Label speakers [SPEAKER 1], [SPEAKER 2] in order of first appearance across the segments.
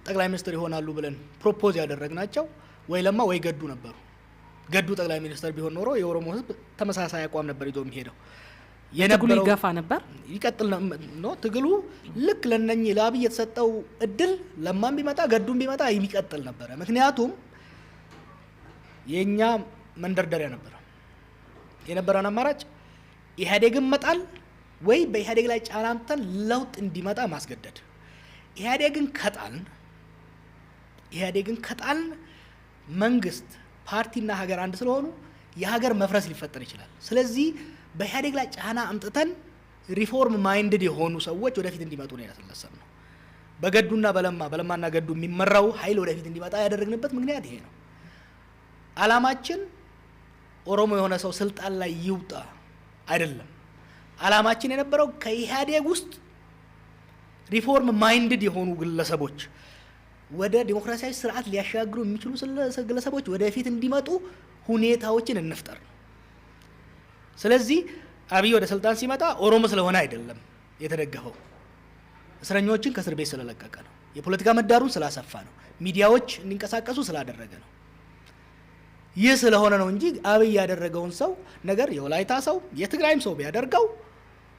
[SPEAKER 1] ጠቅላይ ሚኒስትር ይሆናሉ ብለን propose ያደረግናቸው ወይ ለማ ወይ ገዱ ነበሩ። ገዱ ጠቅላይ ሚኒስትር ቢሆን ኖሮ የኦሮሞ ሕዝብ ተመሳሳይ አቋም ነበር ይዞ የሚሄደው።
[SPEAKER 2] ትግሉ ይገፋ ነበር፣
[SPEAKER 1] ይቀጥል ነው ትግሉ። ልክ ለነኚህ ለአብይ የተሰጠው እድል ለማም ቢመጣ ገዱም ቢመጣ የሚቀጥል ነበረ። ምክንያቱም የእኛ መንደርደሪያ ነበረ። የነበረን አማራጭ ኢህአዴግን መጣል ወይ በኢህአዴግ ላይ ጫና አምጥተን ለውጥ እንዲመጣ ማስገደድ። ኢህአዴግን ከጣልን መንግስት፣ ፓርቲና ሀገር አንድ ስለሆኑ የሀገር መፍረስ ሊፈጠር ይችላል። ስለዚህ በኢህአዴግ ላይ ጫና አምጥተን reform minded የሆኑ ሰዎች ወደፊት እንዲመጡ ነው ያሰብነው። በገዱና በለማ፣ በለማና ገዱ የሚመራው ኃይል ወደፊት እንዲመጣ ያደረግንበት ምክንያት ይሄ ነው። አላማችን ኦሮሞ የሆነ ሰው ስልጣን ላይ ይውጣ አይደለም። አላማችን የነበረው ከኢህአዴግ ውስጥ reform minded የሆኑ ግለሰቦች፣ ወደ ዲሞክራሲያዊ ስርዓት ሊያሻግሩ የሚችሉ ግለሰቦች ወደፊት እንዲመጡ ሁኔታዎችን እንፍጠር ነው። ስለዚህ አብይ ወደ ስልጣን ሲመጣ ኦሮሞ ስለሆነ አይደለም የተደገፈው፣ እስረኞችን ከእስር ቤት ስለለቀቀ ነው። የፖለቲካ ምህዳሩን ስላሰፋ ነው። ሚዲያዎች እንዲንቀሳቀሱ ስላደረገ ነው። ይህ ስለሆነ ነው እንጂ አብይ ያደረገውን ሰው ነገር የወላይታ ሰው፣ የትግራይም ሰው ቢያደርገው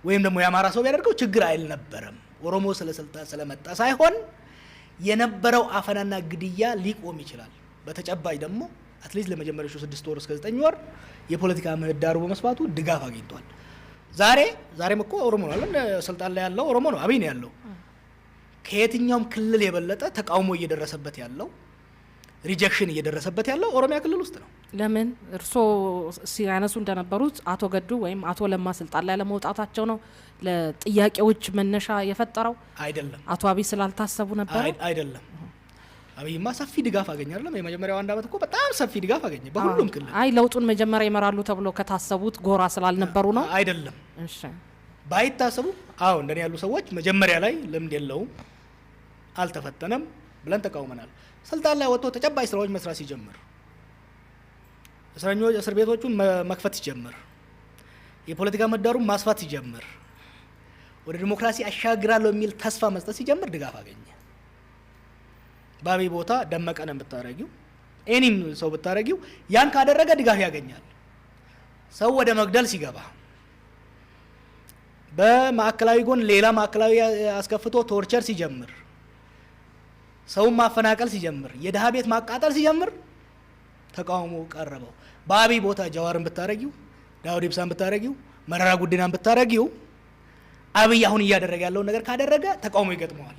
[SPEAKER 1] ወይም ደግሞ የአማራ ሰው ቢያደርገው ችግር አልነበረም። ኦሮሞ ስለ ስልጣን ስለመጣ ሳይሆን የነበረው አፈናና ግድያ ሊቆም ይችላል። በተጨባጭ ደግሞ at least ለመጀመሪያዎቹ 6 ወር እስከ 9 ወር የፖለቲካ ምህዳሩ በመስፋቱ ድጋፍ አግኝቷል። ዛሬም እኮ ኦሮሞ ነው አይደል? ስልጣን ላይ ያለው ኦሮሞ ነው፣ አብይ ነው ያለው። ከየትኛውም ክልል የበለጠ ተቃውሞ እየደረሰበት ያለው፣ rejection እየደረሰበት ያለው ኦሮሚያ ክልል ውስጥ ነው።
[SPEAKER 2] ለምን? እርስዎ ሲያነሱ እንደነበሩት አቶ ገዱ ወይም አቶ ለማ ስልጣን ላይ ለመውጣታቸው ነው ለጥያቄዎች መነሻ የፈጠረው?
[SPEAKER 1] አይደለም።
[SPEAKER 2] አቶ አብይ ስላልታሰቡ ነበረ?
[SPEAKER 1] አይደለም። አብይማ ሰፊ ድጋፍ አገኘ አይደለም? የመጀመሪያው አንድ አመት እኮ በጣም ሰፊ ድጋፍ አገኘ በሁሉም ክልል።
[SPEAKER 2] አይ፣ ለውጡን መጀመሪያ ይመራሉ ተብሎ ከታሰቡት ጎራ ስላልነበሩ ነው።
[SPEAKER 1] አይደለም። ባይታሰቡ፣ አዎ፣ እንደኔ ያሉ ሰዎች መጀመሪያ ላይ ልምድ የለውም፣ አልተፈተነም ብለን ተቃውመናል። ስልጣን ላይ ወጥቶ ተጨባጭ ስራዎች መስራት ሲጀምር፣ እስረኞች እስር ቤቶቹን መክፈት ሲጀምር፣ የፖለቲካ ምህዳሩን ማስፋት ሲጀምር፣ ወደ ዲሞክራሲ አሻግራለሁ የሚል ተስፋ መስጠት ሲጀምር ድጋፍ አገኘ። በአብይ ቦታ ደመቀን ብታረጊው፣ any ም ሰው ብታረጊው ያን ካደረገ ድጋፍ ያገኛል። ሰው ወደ መግደል ሲገባ፣ በማዕከላዊ ጎን ሌላ ማዕከላዊ አስከፍቶ torture ሲጀምር፣ ሰውን ማፈናቀል ሲጀምር፣ የድሃ ቤት ማቃጠል ሲጀምር ተቃውሞ ቀረበው። በአብይ ቦታ ጀዋርን ብታረጊው፣ ዳውድ ኢብሳን ብታረጊው፣ መረራ ጉዲናን ብታረጊው አብይ አሁን እያደረገ ያለውን ነገር ካደረገ ተቃውሞ ይገጥመዋል።